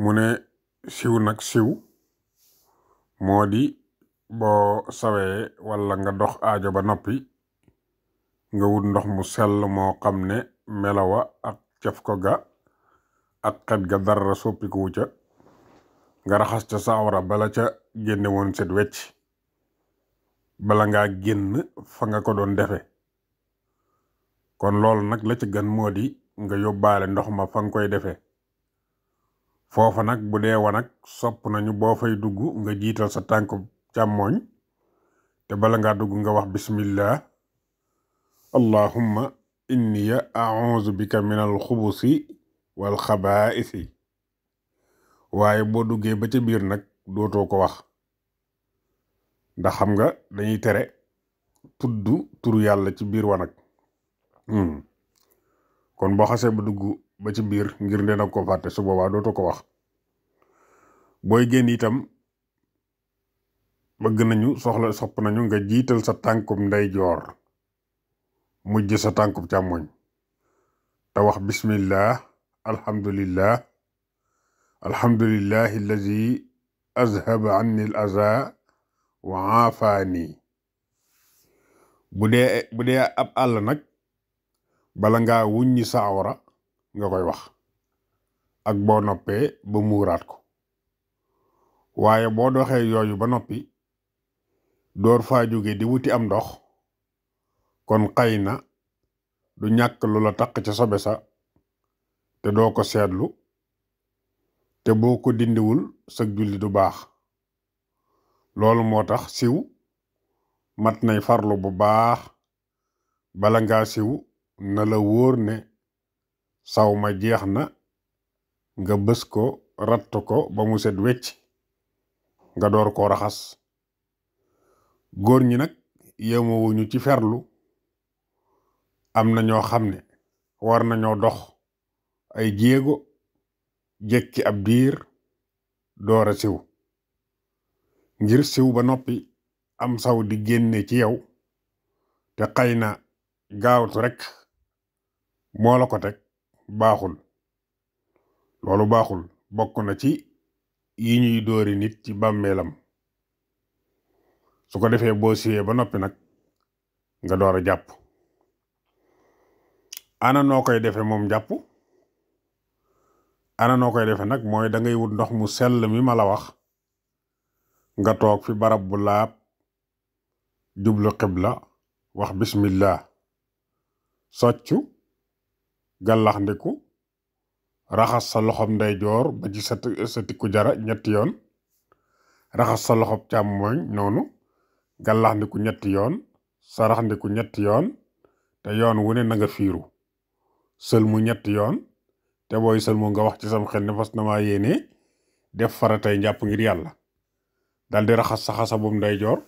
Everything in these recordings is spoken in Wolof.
mu ne siw nag siw moo di boo sawee walla nga dox aajo ba noppi nga wut ndox mu sell moo xam ne melawa ak caf ko ga ak xet ga dara soppiku wu ca nga raxas ca sa awra bala ca génne woon set wecc bala ngaa génn fa nga ko doon defe kon loolu nag la ca gën moo di nga yóbbaale ndox ma fa nga koy defe foofa nag bu dee wanag sopp nañu boo fay dugg nga jiital sa tànku càmmooñ te bala ngaa dugg nga wax bismillah allahumma inniya a'udhu bika min al xubusi wal xabaa'isi waaye boo duggee ba ca biir nag dootoo ko wax ndax xam nga dañuy tere tudd turu yàlla ci biir wanag kon boo xasee ba dugg ba ci biir ngir dina ko fàtte su boobaa dootoo ko wax booy génn itam bëgg nañu sopp nañu nga jiital sa tànkum ndeyjoor mujj sa tànkum càmmoñ te wax bismillah alhamdulillahi allazi azhaba anni al aza wa aafaani bu dee ab àll nag bala ngaa wuññi sa awra nga koy wax ak boo noppee ba muuraat ko waaye boo doxee yooyu ba noppi door faa jóge di wuti am ndox kon xëy na du ñàkk lu la taq ca sobe sa te doo ko seetlu te boo ko dindiwul sag julli du baax loolu moo tax siw mat nay farlu bu baax bala ngaa siw na la wóor ne saw ma jeex na nga bës ko ratt ko ba mu set wecc nga door koo raxas góor ñi nag yemowuñu ci ferlu am na ñoo xam ne war nañoo dox ay jéego jekki ab diir door a siw ngir siw ba noppi am saw di génne ci yow te xëy na gaawtu rek moo la ko teg baaxul loolu baaxul bokk na ci yi ñuy dóori nit ci bàmmeelam su ko defee boo siwee ba noppi nag nga door a jàpp ana noo koy defe moom jàpp ana noo koy defe nag mooy da ngay wut ndox mu sell mi ma la wax nga toog fi barab bu laab jublu xibla wax bismillah soccu gàllaxndiku raxas sa loxob ndeyjoor ba ci sa tikku jara ñetti yoon raxas sa loxob càmmooñ noonu gàllaxndiku ñetti yoon saraxndiku ñetti yoon te yoon wu ne na nga fiiru sëlmu ñetti yoon te booy sëlmu nga wax ci sam xel ne fas na maa yéene def faratay njàpp ngir yàlla daldi raxas sa xasabum ndeyjoor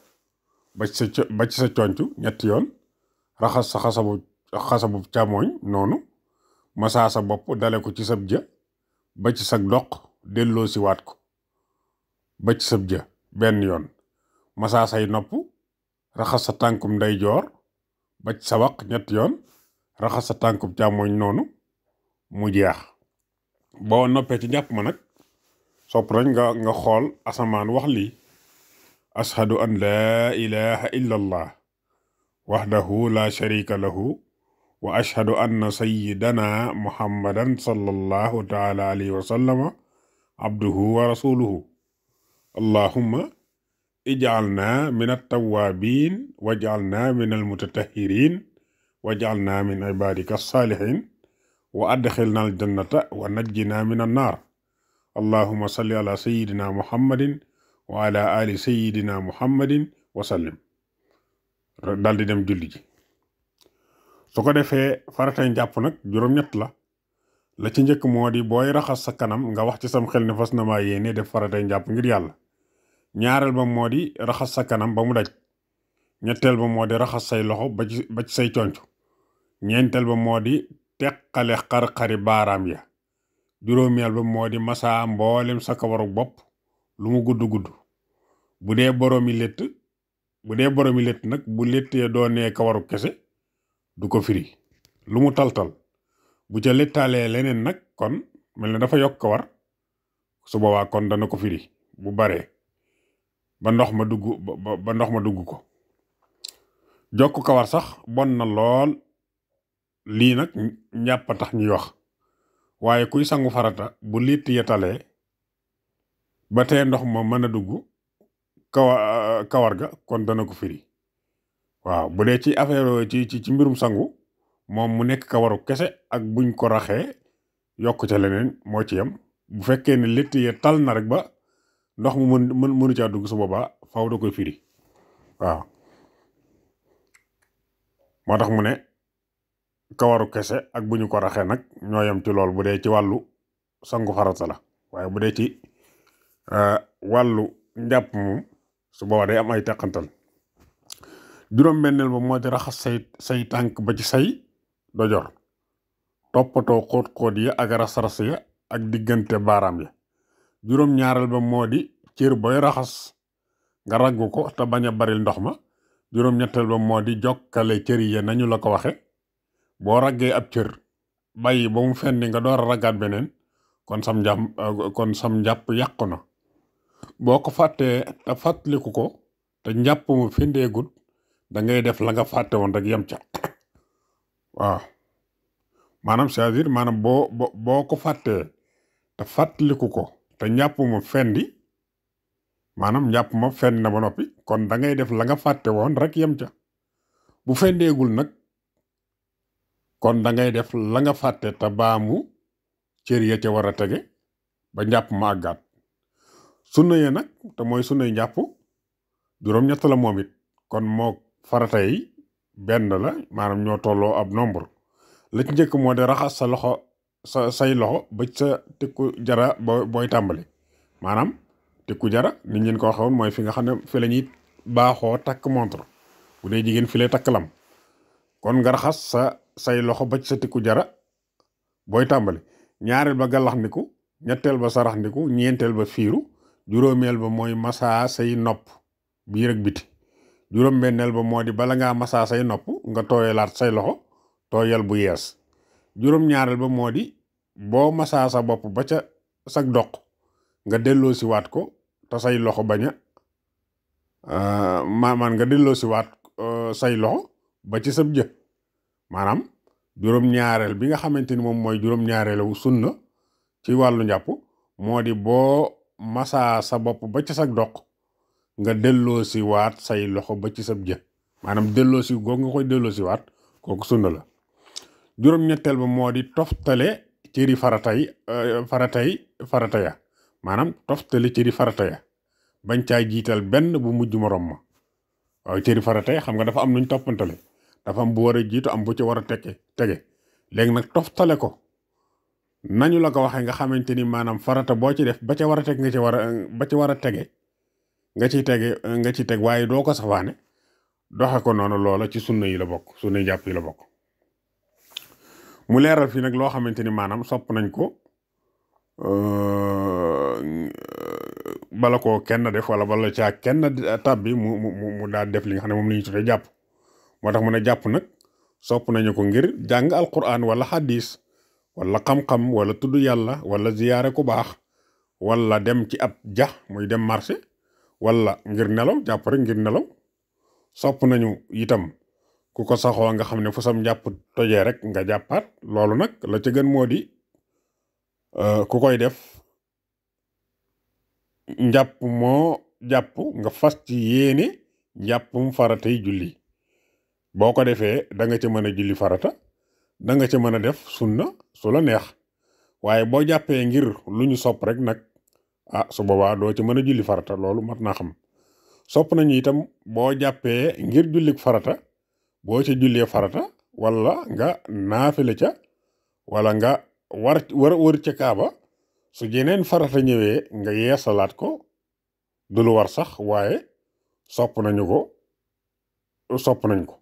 ba ci sa concu ñetti yoon raxas sa xasabu càmmooñ noonu masaa sa bopp dale ko ci sab jë ba ci sa doq delloo si waat ko ba ci sab jë benn yoon masaa say nopp raxas sa tànkum ndeyjoor ba ci sa waq ñetti yoon raxas sa tànkum càmmooñ noonu mu jeex boo noppee ci njàpp ma nag sopp nañ nga xool asamaan wax lii ashhadu an laa ilaha illa allah wahdahu la sharika lahu wa ashhadu anna sayyidana muhammadan sallallahu taala alayhi wa sallama abduhu wa rasuluhu allahumma ij'alna min at-tawwabin waj'alna min al-mutatahhirin waj'alna min ibadika as-salihin wa adkhilna al-jannata wa najjina min an-nar allahumma salli ala sayyidina muhammadin wa ala ali sayyidina muhammadin wa sallim daldi dem julli ji su ko defee faratay njàpp nag juróom-ñett la ci njëkk moo di booy raxas sa kanam nga wax ci sam xel ne fas na maa yéene def faratay njàpp ngir yàlla ñaareel ba moo di raxas sa kanam ba mu daj ñetteel ba moo di raxas say loxo ba ci say conc ñeenteel ba moo di teqale xar-xari baaraam ya juróomeel ba moo di masaa mboolem sa kawaru bopp lu mu gudd bu dee boroomi létt nag bu léttee doonee kawaru kese du ko firi lu mu taltal bu ca léttaalee leneen nag kon mel na dafa yokk kawar su boobaa kon dana ko firi bu baree ba ndox ma dugg ba ndox ma dugg ko. jokk kawar sax bon na lool lii nag njàpp tax ñuy wax waaye kuy sangu farata bu liit yetalee ba tee ndox ma mën a dugg kawar ga kon dana ko firi. waaw bu dee ci affaire ci mbirum sangu moom mu nekk kawaru kese ak buñ ko raxee yokk ca leneen moo ci yem. bu fekkee ne litt ya tal na rek ba ndox mu mënu caa dugg su boobaa faw da koy firi. waaw moo tax mu ne kawaru kese ak bu ñu ko raxee nag ñoo yem ci lool bu dee ci wàllu sangu farata la. waaye bu dee ci wàllu njàpp moom su boobaa day am ay teqantal. juróom-benneel ba moo di raxas say tànk ba ci say dojor toppatoo xóot-xóot ya ak ras-ras ya ak diggante baaraam ya. juróom-ñaareel ba moo di cër booy raxas nga raggu ko te bañ a baril ndox ma. juróom-ñetteel ba moo di jokkale cër yi nañu la ko waxe boo raggee ab cër bàyyi ba mu fendi nga door a raggaat beneen kon sam njàpp yàqu na. boo ko fàttee te fàttaliku ko te njàpp mu fendeegut da ngay def la nga fàtte woon rek yem ca. waaw maanaam c'est-à-dire maanaam boo ko fàttee te fàttaliku ko te njàpp mu fendi maanaam njàpp ma fendi na ba noppi kon da ngay def la nga fàtte woon rek yem ca. bu fendeegul nag kon da ngay def la nga fàtte te baamu cër ya ca war a tege ba njàpp ma àggaat. sunna ya nag te mooy sunnay njàpp juróom-ñett la moom it kon moo farata yi benn la maanaam ñoo tolloo ab nombre. la ci njëkk moo di raxas sa loxo say loxo ba sa tikku jara booy tàmbali maanaam tikku jara nit ñeen ko waxoon mooy fi nga xam ne fi la ñuy baaxoo takk montre bu dee jigéen fi lay takk lam. kon nga raxas say loxo ba sa tikku jara booy tàmbali. ñaareel ba gàllax ndiku ñetteel ba sarax ndiku ñeenteel ba fiiru juróomeel ba mooy masaa say nopp biir ak biti. juróom-benneel ba moo di bala ngaa masaa say nopp nga tooyalaat say loxo tooyal bu yees. juróom-ñaareel ba moo di boo masaa sa bopp ba ca sag doq nga delloo si waat ko te say loxo bañ a nga delloo si waat say loxo ba ci sab jë. maanaam juróom-ñaareel bi nga xamante ni moom mooy juróom-ñaareelu sunna ci wàllu njàpp moo di boo masaa sa bopp ba ci sag doq nga delloo si waat say loxo ba ci sab jë. maanaam delloo si googu nga koy delloo si waat kooku sunna la. juróom-ñetteel ba moo di toftale cëri farata ya maanaam toftale cëri farata ya bañ caa jiital benn bu mujj morom ma. waaw cëri farata ya xam nga dafa am nuñ toppantale dafa am bu war a jiitu am bu ci war a tege léegi nag toftale ko nañu la ko waxee nga xamante ni maanaam farata boo ci def ba ca war a teg ba ci war a tege nga ci teg waaye doo ko safaane doxe ko noonu loola ci sunna yi la bokk sunna yi jàpp yi la bokk. mu leeral fii nag loo xamante ni maanaam sopp nañ ko bala koo kenn def wala bala caa kenn tabbi mu daal def li nga xam ne moom la ñu tuddee jàpp. moo tax mu ne jàpp nag sopp nañu ko ngir jàng alquran wala hadis wala xam-xam wala tudd yàlla wala ziyaare ku baax wala dem ci ab muy dem marché wala ngir nelaw jàpp rek ngir nelaw. sopp nañu itam ku ko saxoo nga xam ne fu sam njàpp tojee rek nga jàppaat. loolu nag la ca gën moo di ku koy def njàpp moo jàpp nga fas ci yéene njàppum faratay julli. boo ko defee da nga ca mën a julli farata da nga ca mën a def sunna su la neex waaye boo jàppee ngir lu ñu sopp rek nag su boobaa doo ca mën a julli farata loolu mat naa xam. sopp nañu itam boo jàppee ngir jullik farata boo ca jullee farata wala nga naafile ca wala nga wër ca kaaba su jeneen farata ñëwee nga yeesalaat ko du lu war sax waaye sopp nañ ko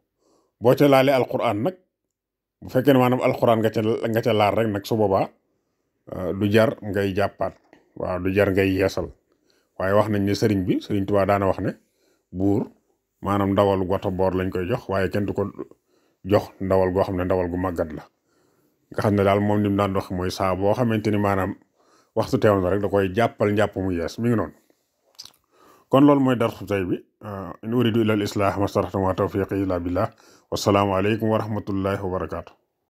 boo ca laalee alquran nag bu fekkee ne maanaam alquran nga ca laal rek nag su boobaa du jar ngay jàppaat waaw du jar ngay yeesal. waaye wax nañ ne sëriñ Tuubaa daana wax ne buur maanaam ndawal goto boor lañ koy jox waaye kenn du ko jox ndawal goo xam ne ndawal gu màggat la nga xam ne daal moom ni mu daan wax mooy saa boo xamante ni maanaam waxtu teew na rek da koy jàppal njàpp mu yees mi ngi noonu kon loolu mooy darsu tey bi in uridu illa al islah mastata'tu ma tawfiqi illa billah wassalaamu aleykum wa rahmatullahi wa barakaatu